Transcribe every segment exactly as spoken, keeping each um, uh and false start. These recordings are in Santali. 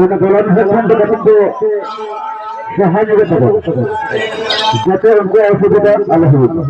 ᱚᱱᱟ ᱫᱚᱞᱟᱱ ᱥᱮᱫ ᱠᱷᱚᱱ ᱫᱚ ᱠᱟᱹᱴᱤᱡ ᱠᱚ ᱥᱟᱦᱟ ᱧᱚᱜᱚᱜ ᱛᱟᱵᱚᱱ, ᱡᱟᱛᱮ ᱩᱱᱠᱩᱣᱟᱜ ᱚᱥᱩᱵᱤᱫᱷᱟ ᱟᱞᱚ ᱦᱩᱭᱩᱜ ᱢᱟ᱾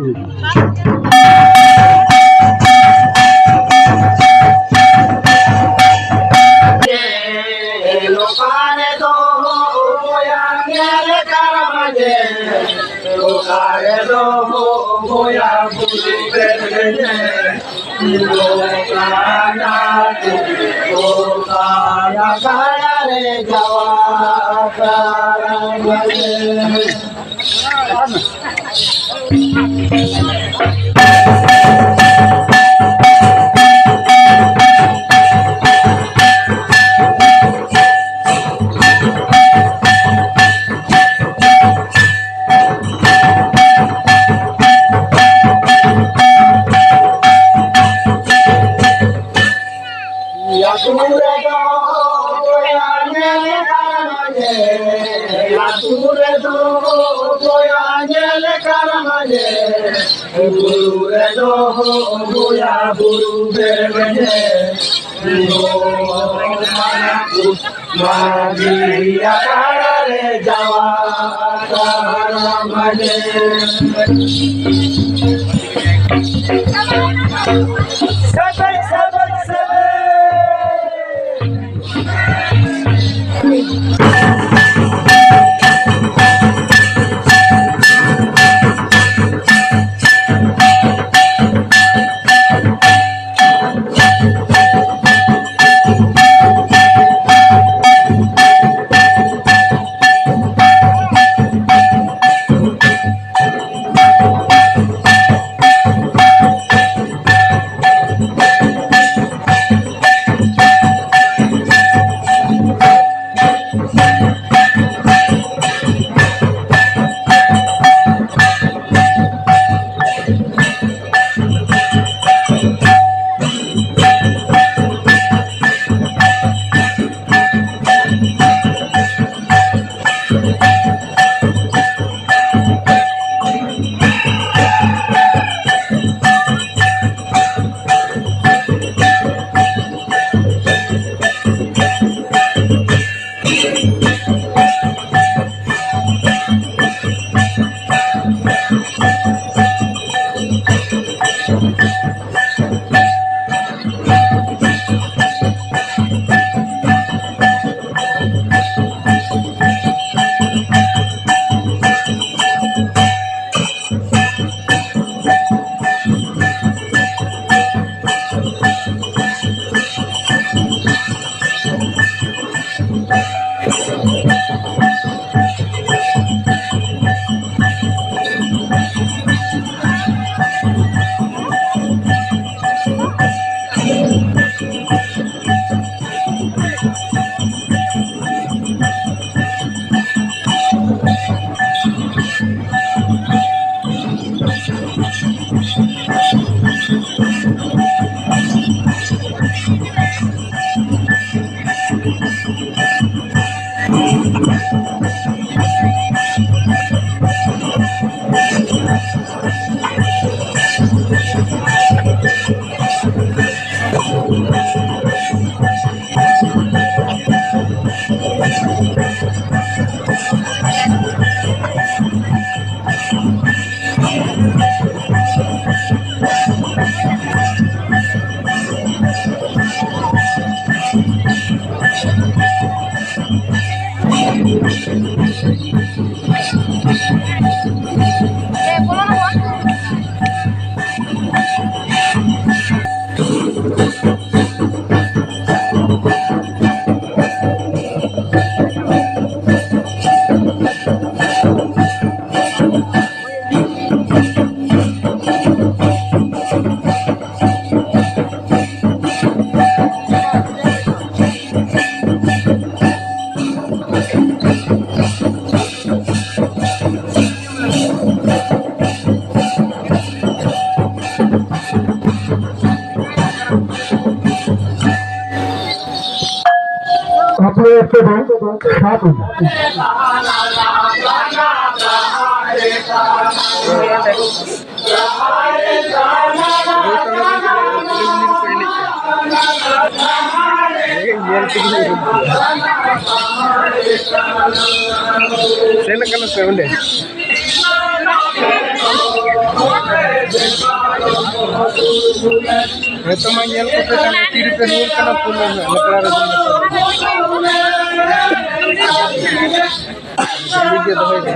ᱟᱹᱛᱩ ᱨᱮᱫᱚ ᱵᱚᱭᱟ ᱧᱮᱞ ᱠᱟᱨᱢᱟ ᱧᱮᱞ, ᱵᱩᱨᱩ ᱨᱮᱫᱚ ᱵᱚᱭᱟ ᱵᱩᱨᱩ ᱵᱮᱨ ᱧᱮᱞ᱾ ᱢᱟᱹᱡᱷᱤ ᱟᱠᱷᱲᱟ ᱨᱮ ᱡᱟᱣᱟ ᱠᱟᱨᱢᱟ ᱧᱮᱞ᱾ ᱮ, ᱵᱚᱞᱚᱱ ᱟᱵᱚᱱ᱾ ᱟᱯᱮ ᱮᱥᱮ ᱫᱚ ᱥᱟᱵ ᱮᱫᱟ᱾ ᱧᱮᱞ ᱛᱮᱜᱮᱧ ᱩᱨᱩᱢ ᱠᱚᱣᱟ᱾ ᱥᱮᱱ ᱠᱟᱱᱟ ᱥᱮ ᱚᱸᱰᱮ? ᱦᱮᱸᱛᱚ, ᱢᱟ ᱧᱮᱞ ᱠᱚᱯᱮ ᱛᱟᱦᱞᱮ, ᱛᱤ ᱨᱮᱯᱮ ᱨᱩᱣᱟᱹᱲ ᱠᱟᱱᱟ ᱯᱷᱳᱱ ᱢᱮ ᱦᱟᱸᱜ, ᱞᱟᱠᱲᱟ ᱨᱮ᱾ ᱴᱷᱤᱠ ᱜᱮᱭᱟ, ᱫᱚᱦᱚᱭ ᱢᱮ᱾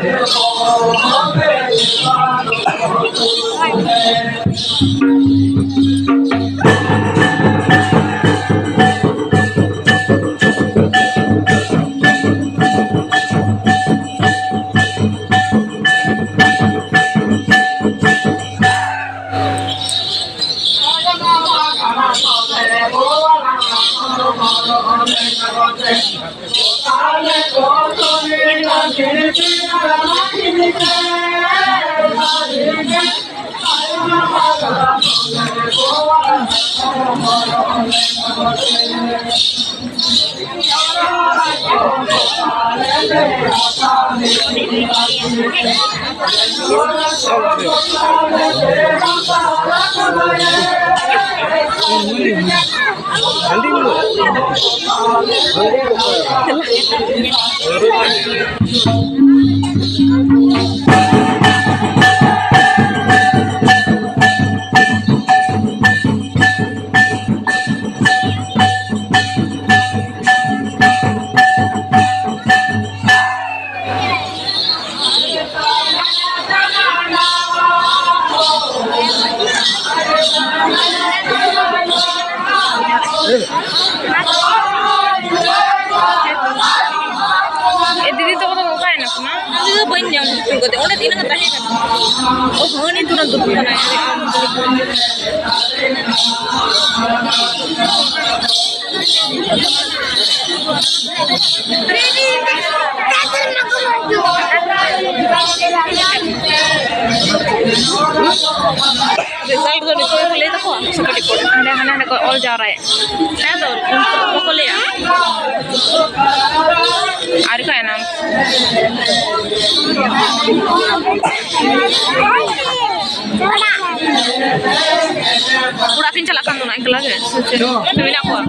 ᱚᱸᱰᱮ ᱛᱤᱱᱟᱹᱜ ᱮ ᱛᱟᱦᱮᱸ ᱠᱟᱱᱟ? ᱚ, ᱦᱟᱹᱱᱤ ᱛᱩᱨᱟᱹ ᱫᱩᱲᱩᱵ ᱠᱟᱱᱟᱭ᱾ ᱨᱮᱡᱟᱞᱴ ᱫᱚ ᱱᱤᱛᱚᱜ ᱜᱮᱠᱚ ᱞᱟᱹᱭ ᱛᱟᱠᱚᱣᱟ ᱥᱮ ᱠᱟᱹᱴᱤᱡ ᱯᱚᱨᱮ? ᱦᱟᱸᱰᱮ, ᱦᱟᱸᱰᱮ, ᱦᱟᱸᱰᱮ ᱠᱚ ᱚᱞ ᱡᱟᱣᱨᱟᱭᱮᱫ᱾ ᱦᱮᱸ ᱛᱚ, ᱵᱟᱠᱚ ᱞᱟᱹᱭᱟ᱾ ᱟᱹᱣᱨᱤ ᱠᱚ ᱮᱱᱟᱣᱩᱱᱥ᱾ ᱚᱲᱟᱜ ᱠᱤᱱ ᱪᱟᱞᱟᱜ ᱠᱟᱱ ᱫᱚ ᱱᱟ ᱮᱠᱞᱟ ᱜᱮ? ᱥᱮ ᱪᱮᱫ? ᱥᱮ ᱢᱮᱱᱟᱜ ᱠᱚᱣᱟ?